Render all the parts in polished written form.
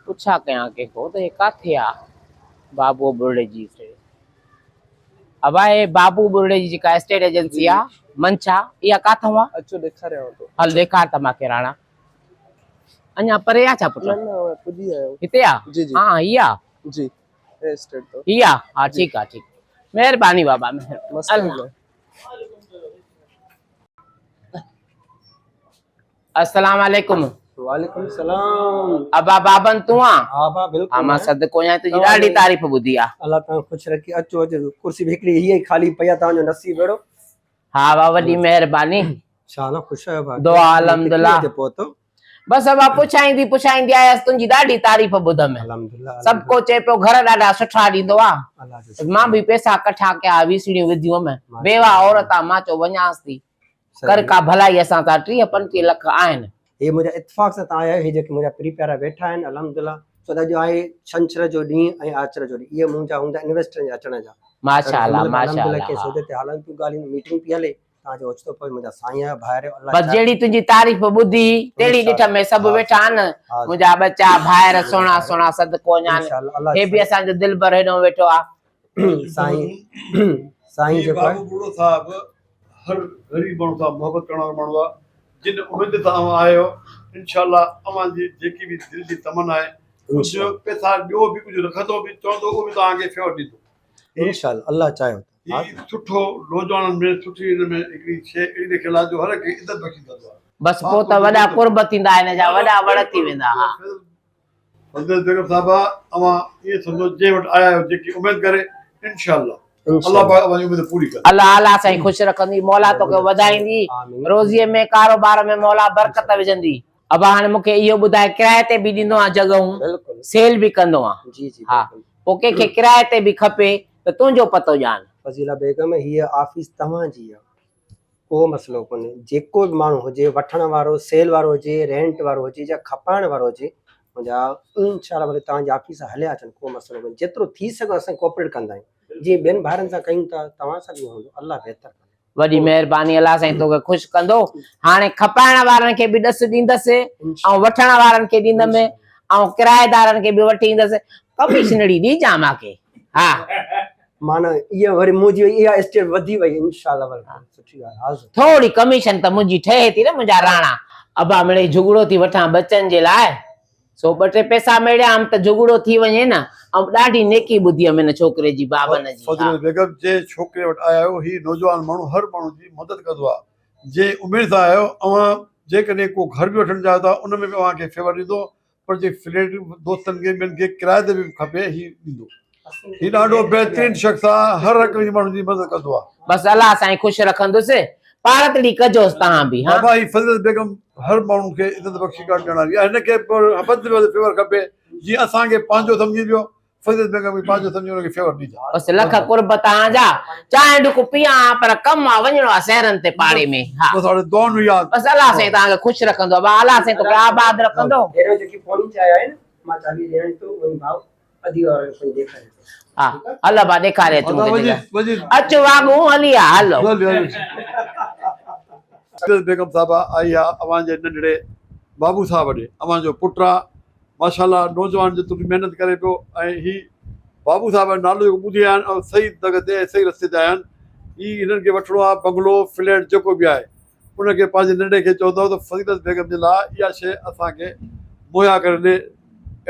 پڇا ڪيان ڪنهن کان ته هي ڪاٿي آ بابو ٻرڙي جي اسٽيٽ. ابا هي بابو ٻرڙي جي جيڪا اسٽيٽ ايجنسي آ منڇا اها ڪاٿئون آ؟ اچو ڏيکاريانو ٿو. هل ڏيکار ته مان کي راڻا. اڃا پري آ ڇا پٽ؟ نه نه پڄي آيو. هتي آ؟ جي جي. ها هي آ؟ جي هي اسٽيٽ تو. هي آ؟ ها ٺيڪ آ ٺيڪ. مهرباني بابا مهرباني. السلام عليڪم. وعليڪم السلام. ابا بابن تون آ؟ ها ابا بلڪل. ها مان صدقو آهيان تنهنجي ڏاڍي تعريف ٻڌي آ. الله توهان کي خوش رکي. اچو اچو ڪرسي به هڪڙي هيء ئي خالي پئي آ توهان جو نصيب اهڙو. ها ابا وڏي مهرباني. ڇا نه خوش آهيو ابا. دعا الحمدلله. ڪٿي پهتو؟ بس ابا پڇائيندي پڇائيندي آيس تنهنجي ڏاڍي تعريف ٻڌم. الحمدلله. سڀ ڪو چئي پيو گهر ڏاڍا سٺا ڏيندو آ. الله جو شڪر. مان به پئسا ڪٺا ڪيا ويسڙيون وڌيون هم. بيواهه عورت آ مان چيو وڃانس ٿي. ڪر ڪا ڀلائي اسان سان 30 35 لک آهن. هي منهنجا اتفاق سان توهان آيا آهيو هي جيڪي منهنجا پرين پيارا ويٺا آهن الحمدلله ڇو ته اڄ آهي ڇنڇر جو ڏينهن ۽ آچر جو ڏينهن اهي منهنجا هوندا انويسٽرن جي اچڻ جا ماشاء الله ماشاء الحمدلله ڪنهن سودي تي هلن ٿيون ڳالهيون ميٽنگ پئي هلي توهان جو اوچتو پوء منهنجا سائين آيا ڀائر آهيو الله بس جهڙي تنهنجي تعريف ٻڌي تهڙي ڏٺم هي سڀ ويٺا آهن منهنجا ٻچا ڀائر سهڻا سهڻا صدقو وڃان هي به اسان جو دلبر هيڏو ويٺو آ. سائين سائين جيڪو بابو ٻوڙو صاحب هر غريب ماڻهو سان محبت ڪرڻ وارو ماڻهو آهي جن اميد سان اوهان آيا آهيو انشاء الله اوهان جي جيڪي به دل جي تمنا آهي ڪجهه پئسا ڏيو به ڪجهه رکندو به چوندو اهو به توهان کي فيور ڏيندو. انشاء الله الله چاهيو ته. هي سٺو نوجوانن ۾ سٺي هن ۾ هڪڙي شيء اهڙي رکيل آهي جو هر هڪ کي عزت بخشي ڪندو آهي. بس پوء ته وڏا قرب ٿيندا هن جا وڏا وڙ ٿي ويندا ها. فضيلت بيگم صاحبه اوهان ائين سمجهو جنهن وٽ آيا آهيو جيڪي اميد ڪري انشاء الله الله پاڪ اوهان جي اميد پوري ڪندو. الله الله سائين خوش رکندي مولا توکي وڌائيندي روزي ۾ ڪاروبار ۾ مولا برڪت وجهندي. ابا هاڻي مونکي اهو ٻڌاء ڪرائي تي به ڏيندو آن جڳهون سيل به ڪندو آن ها پوء ڪنهن کي ڪرائي تي به کپي ته تنهنجو پتو ڄاڻ. فضيلا بيگم هيء آفيس توهان جي آ ڪو مسئلو ڪونهي جيڪو به ماڻهو هجي وٺڻ وارو سيل وارو هجي رينٽ وارو هجي يا کپائڻ وارو هجي منهنجا انشاء الله ڀلي توهان جي آفيس هليا اچن ڪو مسئلو ڪونهي جيترو ٿي سگهي اسان ڪوآپريٽ ڪندا آهيون جيئن ٻين ڀائرن سان ڪيون ٿا توهان سان به هوندو الله بهتر ڪندو. وڏي مهرباني الله سائين توکي خوش ڪندو هاڻي کپائڻ وارن کي به ڏس ڏيندس ۽ وٺڻ وارن کي ڏيندم ۽ ڪرائيدارن کي به وٺي ايندس ڪميشنڙي ڏيجان ماکي ها. معنيٰ اها وري منهنجي اها اسٽيپ وڌي وئي انشاء الله وري سٺي ڳالهه حاضر. ٿوري ڪميشن ته منهنجي ٺهي ٿي نه منهنجا راڻا. ابا مڙئي جهڳڙو ٿي وٺان ٻچن جي لاء سو ٻه ٽي پئسا ميڙيا هم ته جهڳڙو ٿي وڃي نه ۽ ڏاڍي نيڪي ٻڌي هم هن ڇوڪري جي بابن جي ها. فضل بيگم جنهن ڇوڪري وٽ آيا آهيو هي نوجوان ماڻهو هر ماڻهو جي مدد ڪندو آهي جنهن اميد سان آيا آهيو اوهان جيڪڏهن ڪو گهر به وٺڻ چاهيو ٿا ان ۾ به اوهان کي فيور ڏيندو پر جي فليٽ دوستن کي ٻين کي ڪرائي تي به کپي هي ڏيندو هي ڏاڍو بهترين شخص آ هر هڪ جي ماڻهن جي مدد ڪندو آ. بس الله سائين خوش رکندس پارتڙي ڪجوس تهان به ها. بابا هي فضيلت بيگم هر ماڻهو کي عزت بخشي ڪرڻ ڏيڻ واري آ هن کي وڌ ۾ وڌ فيور کپي جيئن اسان کي پنهنجو سمجهي پيو فضيلت بيگم کي پنهنجو سمجهي ان کي فيور ڏيندا. بس لک قرب توهان جا. چانهه ڍڪ پيان ها پر ڪم آ وڃڻو آ سهرن تي پاڙي ۾ ها. بس هاڻي دعائن ۾ ياد. بس الله سائين توهان کي خوش رکندو ابا الله سائين توکي آباد رکندو. هيرو جيڪي فوني تي آيا آهن مان چاٻي ڏيان ٿو وڃي ڀاء ادي وارن کي ڏيکاري اچو. ها هل ابا ڏيکاري اچ مونکي جڳهه. اچ واڳون هلي آ هلو. فضيلت بيگم صاحبه آئي آ اوهان جي ننڍڙي بابو صاحب ڏي اوهان جو پٽ آ ماشاءالله نوجوان جيترو به محنت ڪري پيو ۽ هي بابو صاحب جو نالو جيڪو ٻڌي آيا آهن اهو صحيح دڳ تي ۽ صحيح رستي تي آيا آهن هي هنن کي وٺڻو آهي بنگلو فليٽ جيڪو به آهي ان کي پنهنجي ننڍي کي چوندو ته فضيلت بيگم جي لاء اها شيء اسان کي مهيا ڪري ڏي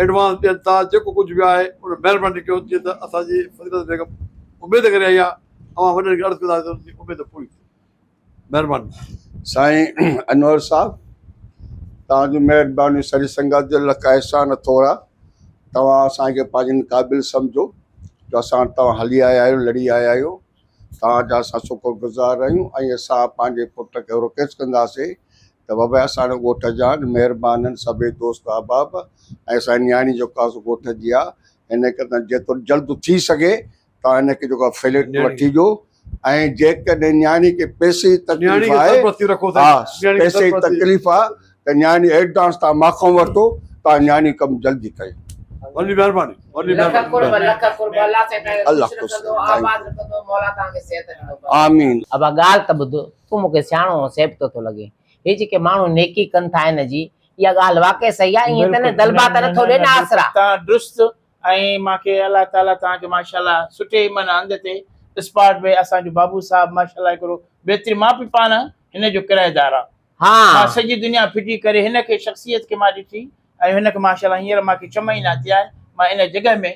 ايڊوانس ڏين ٿا جيڪو ڪجهه به آهي ان مهرباني ڪيو جيئن ته اسان جي فضيلت بيگم اميد ڪري آئي آهي اوهان وڏن کي عرض ڪندا ته ان جي اميد پوري ٿئي مھرباني. سائين انور صاحب توهان جون مهربانيون سڄي سنگت جو لک احسان ٿورا توهان اسان کي پنهنجن قابل سمجهو جو اسان وٽ توهان هلي آيا آهيو لڙي آيا آهيو توهان جا اسان شڪر گذار آهيون ۽ اسان پنهنجي پٽ کي رڪويسٽ ڪنداسين ته بابا اسان جي ڳوٺ جا آهن مهربان آهن سڀئي دوست احباب ۽ اسان جي نياڻي جيڪا سو ڳوٺ جي آهي هن کي جيترو جلد ٿي سگهي توهان هن کي جيڪو آهي فليٽ وٺي ڏيو ۽ جيڪڏهن نياڻي کي پئسي جي تڪليف آهي ها پئسي جي تڪليف آهي ته نياڻي ايڊوانس توهان مان کان ورتو توهان نياڻي ڪم جلدي ڪيو. وڏي مهرباني وڏي مهرباني الله خوش آمين. ابا ڳالهه ته ٻڌ تون مون کي سياڻو ۽ سيبتو ٿو لڳين. هي جيڪي ماڻهو نيڪي ڪن ٿا ان جي. اها ڳالهه واقعي صحيح آهي ائين ته نه دلبا ته نٿو ڏي نه آسرا. تان درست ۽ مان کي الله تعالي توهان کي ماشاءالله سٺي من هنڌ تي اسپاٽ به اسان جو بابو صاحب ماشاءالله هڪڙو بهترين مان به پاڻ هن جو ڪرائيدار آهيان مان سڄي دنيا ڦٽي ڪري هن کي شخصيت کي مان ڏٺي ۽ هن کي ماشاءالله هينئر مان کي ڇهه مهينا ٿيا آهن مان ان جڳهه ۾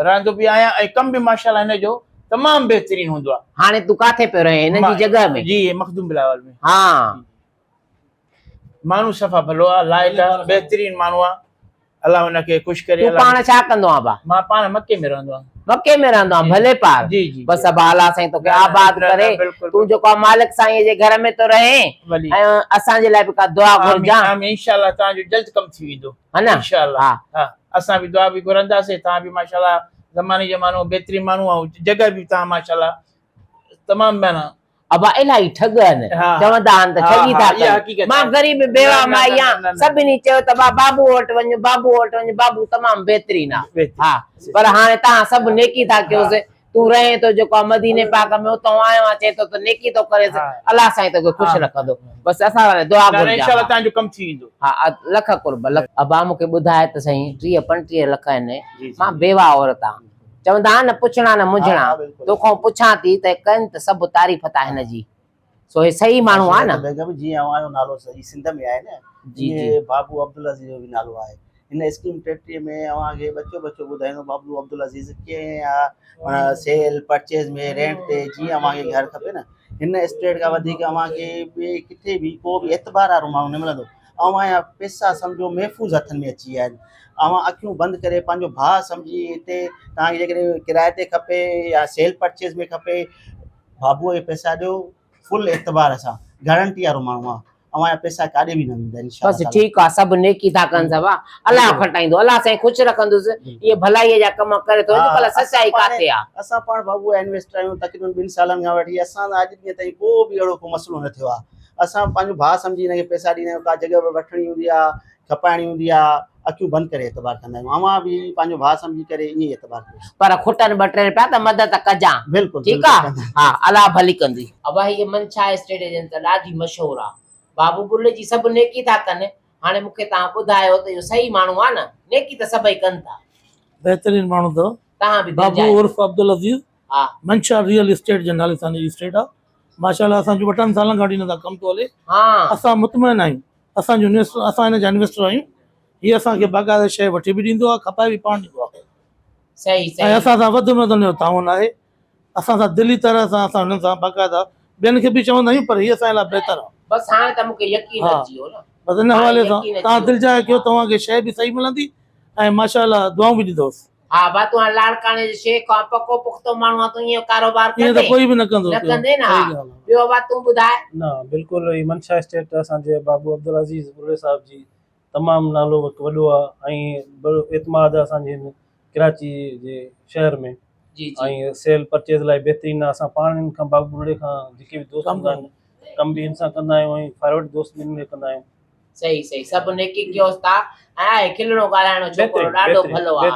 رهندو به آهيان ۽ ڪم به ماشاءالله هن جو تمام بهترين هوندو آهي. هاڻي تون ڪاٿي پيو رهين هن جي جڳهه ۾؟ جي مخدوم بلاول ۾. ها. ماڻهو صفا ڀلو آ لائق آ بهترين ماڻهو آ الله ان کي خوش ڪري. تون پاڻ ڇا ڪندو آن ابا؟ مان پاڻ مڪي ۾ رهندو آهيان. مڪي ۾ رهندو آن ڀلي پار. جي جي. بس ابا الله سائين توکي آباد ڪري تون جيڪو آ مالڪ سائين جي گهر ۾ ٿو رهين ۽ اسان جي لاء به ڪا دعا گهرجان. آمين آمين انشاء الله توهان جو جلد ڪم ٿي ويندو. ها نه؟ انشاء الله ها اسان به دعا به گهرنداسين توهان به ماشاء الله زماني جا ماڻهو بهترين ماڻهو آهو جڳهه به توهان ماشاء الله تمام معنيٰ ابا الاهي ٺڳ آهن چوندا آهن ته ٺڳي ٿا ڪن مان غريب بيواهه مائي آهيان سڀني چيو ته ابا بابو وٽ وڃ بابو وٽ وڃ بابو تمام بهترين آهي ها پر هاڻي توهان سڀ نيڪي ٿا ڪيوس تون رهين ٿو جيڪو آهي مديني پاڪ ۾ اتان آيو آهين چئين ٿو ته نيڪي ٿو ڪريس الله سائين توکي خوش رکندو بس اسان واري دعا گهرجان انشاء الله توهان جو ڪم ٿي ويندو. ها لک قرب لک. ابا مونکي ٻڌاء ته سائين 30 35 لک آهن مان بيواهه عورت آهيان چوندا آهن نه پڇڻا نه منجهڻا توکان پڇان ٿي ته ڪن ته سڀ تعريف ٿا هن جي سو هي صحيح ماڻهو آهي نه. بيگم جيئن اوهان جو نالو سڄي سنڌ ۾ آهي نه جي جي. تيئن بابو عبدالعزيز جو به نالو آهي هن اسڪيم 33 ۾ اوهان کي ٻچو ٻچو ٻڌائيندو بابو عبدالعزيز ڪيئن آ معنيٰ سيل پرچيز ۾ رينٽ تي جيئن اوهان کي گهر کپي نه هن اسٽيٽ کان وڌيڪ اوهان کي ٻئي ڪٿي به ڪو به اعتبار وارو ماڻهو نه ملندو اوهان جا پئسا سمجهو محفوظ هٿن ۾ اچي ويا آهن. اوهان اکيون بند ڪري پنهنجو ڀاء سمجهي هتي توهان کي جيڪڏهن ڪرائي تي کپي يا سيل پرچيز ۾ کپي بابوء کي پئسا ڏيو فل اعتبار سان گارنٽي وارو ماڻهو آهي اوهان جا پئسا ڪاڏي به نه ويندا انشاء بس ٺيڪ آ سڀ نيڪي ٿا ڪن سڀ الله کٽائيندو الله سائين خوش رکندس اهي ڀلائي جا ڪم ڪري ٿو اڄڪلهه سچائي ڪاٿي آ. اسان پاڻ بابو انويسٽر آهيون تقريبن ٻن سالن کان وٺي اسان سان اڄ ڏينهن تائين ڪو به اهڙو ڪو مسئلو نه ٿيو آهي اسان پنهنجو ڀاء سمجهي هن کي پئسا ڏيندا آهيون ڪا جڳهه وٺڻي هوندي آهي کپائڻي هوندي آهي اکيون بند ڪري اعتبار ڪندا آهيون اوهان به پنهنجو ڀاء سمجهي ڪري ائين ئي اعتبار ڪيو. پر کٽن ٻه ٽي رپيا ته مدد ڪجان. بلڪل ٺيڪ آ ها الله ڀلي ڪندي. ابا هيء منشا اسٽيٽ ايجنٽ ته ڏاڍي مشهور آ. بابو گل جي سڀ نيڪي ٿا ڪن. هاڻي مون کي توهان ٻڌايو ته اهو صحيح ماڻهو آ نه؟ نيڪي ته سڀئي ڪن ٿا. بهترين ماڻهو اٿو. توهان به بابو عرف عبدالعزيز ها. منشا ريئل اسٽيٽ جي نالي سان اسٽيٽ آ. ماشاء الله اسان جو ٻٽن سالن کان وٺي هن سان ڪم ٿو هلي. ها. اسان مطمئن آهيون. اسان جو انويسٽر اسان هن جا انويسٽر آهيون. هي اسان کي باقاعده شيء وٺي به ڏيندو آ کپائي به پاڻ ڏيندو آ. صحيح ۽ صحيح. اسان سان وڌ ۾ وڌ هن جو تعاون آهي. اسان سان دلي طرح سان اسان هنن سان باقاعده ٻين کي به چوندا آهيون پر هي اسان جي لاء بهتر آ. بس هاڻي ته مون کي يقين ها. اچي ويو نه. بس ان هاڻي حوالي سان يقين اچي توهان ويو. دل جاء ڪيو ها. توهان کي شيء به صحيح ملندي ۽ ماشاء الله دعائون به ڏيندوس. ها با تون هاڻي لاڙڪاڻي جو شيخ آن پڪو پختو ماڻهو آن تون ائين ڪاروبار ائين ته ڪندين؟ ڪوئي به نه ڪندو نه پيو. ڪندين نه ها. صحيح ڳالهه آ. ٻيو ابا تون ٻڌاء. نه بلڪل هي منشا اسٽيٽ اسان جي بابو عبدالعزيز ٻرڙي صاحب جي تمام نالو هڪ وڏو آ ۽ وڏو اعتماد آ اسان جي هن ڪراچي جي شهر ۾ جي جي. ۽ سيل پرچيز لاء بهترين آ اسان پاڻ هن کان بابو ٻرڙي کان جيڪي به دوست ڪم هوندا آهن ڪم به هن سان ڪندا آهيون ۽ فارورڊ دوست به هن کي ڪندا آهيون. صحيح صحيح سڀ نيڪي ڪيوس ٿا ۽ آهي کلڻو ڳالهائڻو ڇوڪرو ڏاڍو ڀلو آ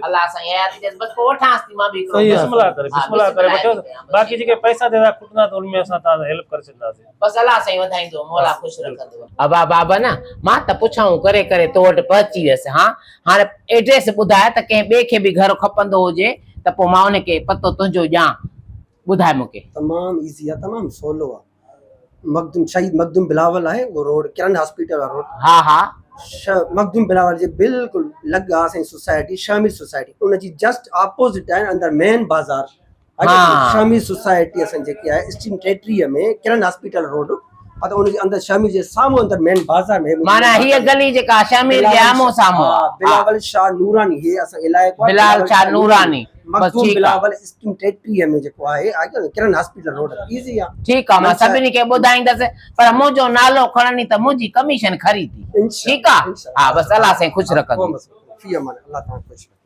الله سائين حياتي ڏيس بس پوء وٺانس ٿي مان به هڪڙو صحيح آ بسم الله ڪري ها بسم الله ڪري وٺو باقي جيڪي پئسا ٿيندا کٽندا ته ان ۾ اسان توهان سان هيلپ ڪري ڇڏنداسين. بس الله سائين وڌائيندو مولا خوش رکندو. ابا بابا نه مان ته پڇائون ڪري ڪري تو وٽ پهچي ويس هان هاڻي ايڊريس ٻڌاء ته ڪنهن ٻئي کي به گهر کپندو هجي ته پوء مان ان کي پتو تنهنجو ڏيان ٻڌاء مون کي. تمام ايزي آ تمام سولو آ. مخدوم شهيد مخدوم بلاول آهي اهو روڊ ڪرن هاسپيٽل وارو روڊ ها ها مخدوم بلاول جي بلڪل لڳ آ سائين سوسائٽي شامي سوسائٽي ان جي جسٽ اپوزٽ آهي اندر مين بازار ها شامي سوسائٽي اسان جيڪي آهي اسٽريم 33 ۾ ڪرن هاسپيٽل روڊ ها ته ان جي اندر شامي جي سامهون اندر مين بازار ۾ معنيٰ هيء گلي جيڪا شامي جي آمهون سامهون آ بلاول شاهه نوراني هي اسان علائقو آهي بلال شاهه نوراني بس مخدوم ٺيڪ آ. بلاول اسڪيم 33 ۾ جيڪو آهي ڪرن هاسپيٽل روڊ ايزي آ. ٺيڪ آ مان سڀني کي ٻڌائيندس پر منهنجو نالو کڻندي ته منهنجي ڪميشن کري ٿي ٺيڪ آ ها بس الله سائين خوش رکندو. في امان الله توهان کي خوش رکي.